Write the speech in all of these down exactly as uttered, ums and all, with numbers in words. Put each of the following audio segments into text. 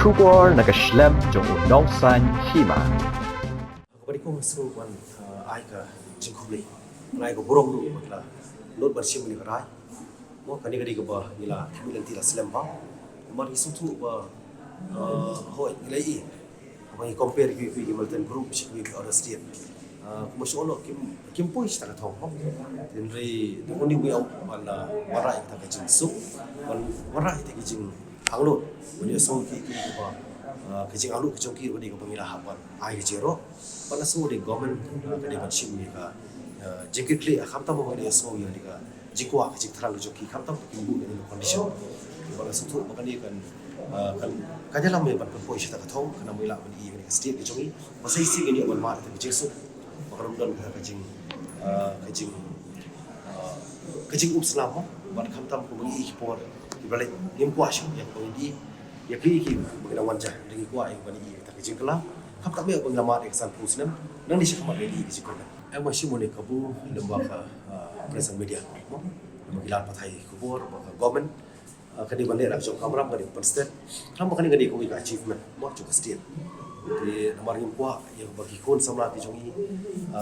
Khubor na ka shlem jong u nongsan hima. Kaba dei kong su wan ai ka jingkhublei, ai ka burom ruh bad la lut ban shim ni ka rai. Mo kane ka dei kaba ngi la thmu lynti la slem ba. Kumar ngi sngewthuh ba hoi ngi la i ba ngi compare ki ki militant group shi ki other state. Kumba shu ono kim kim poi shi ta ka thong. Hynrei the only way out ban wanrah ïa ka jingsuk, ban wanrah ïa ka jing hanglut ban ïa song ki ki ba ka jing hanglut ka jong ki ba dei ka ba ngi la hap ban ai ka jero. Ban la song dei government ka dei ban shim ïa ka jingkitkhlieh khamtam ba ngi la song ïa ka jingkwah ka jingthrang ka jong ki khamtam ka kim buh ïa ka condition. Ban la song tu ba kane kan kan kan ïalam ïa ban pynpoi shi ta ka thong kan ym ïa la ban i ïa ka state ka jong i. Ba sa ïa si ka ïa ban mad ka jingsuk. Ba ka rum don ka jing ka jing ka jingumsnam mo ban khamtam kumba ngi i ki por ki ba leh ngim kwah shuh ïa ka ba ngi i ïa ki ki ba ngi la wan ja ngi kwah ïa ka ba ngi i ïa ka jingkylla khamtam ïa ba ngi la mad ïa ka san phew snem nang ni shi khmat ngi i ïa ka jingkylla. Em ma shi mo ne kabu lem ba ka press and media mo lem ba ki lad pathai khubor ba ka government ka dei ban leh la jong kamram ka dei ban state. Kamram ka dei ka dei ka achievement mo jong ka state. Te namar ngim kwah ïa ba ki khun samla ki jong i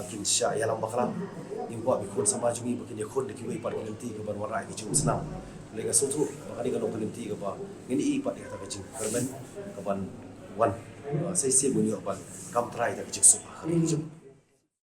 kin sha ïalam bakla. Ngim kwah ki khun samla jong i ba kin ïa khun da kiwei pat ki lynti ka ban wanrah ki jingumsnam. Lei nga sngewthuh ba ka dei ka long ka lynti ka ba ngin i pat ïa kata ka jingkyrmen ka ban wan sa ïa si ban ïoh ban kam trai da ka jingsuk ka dei ka jong.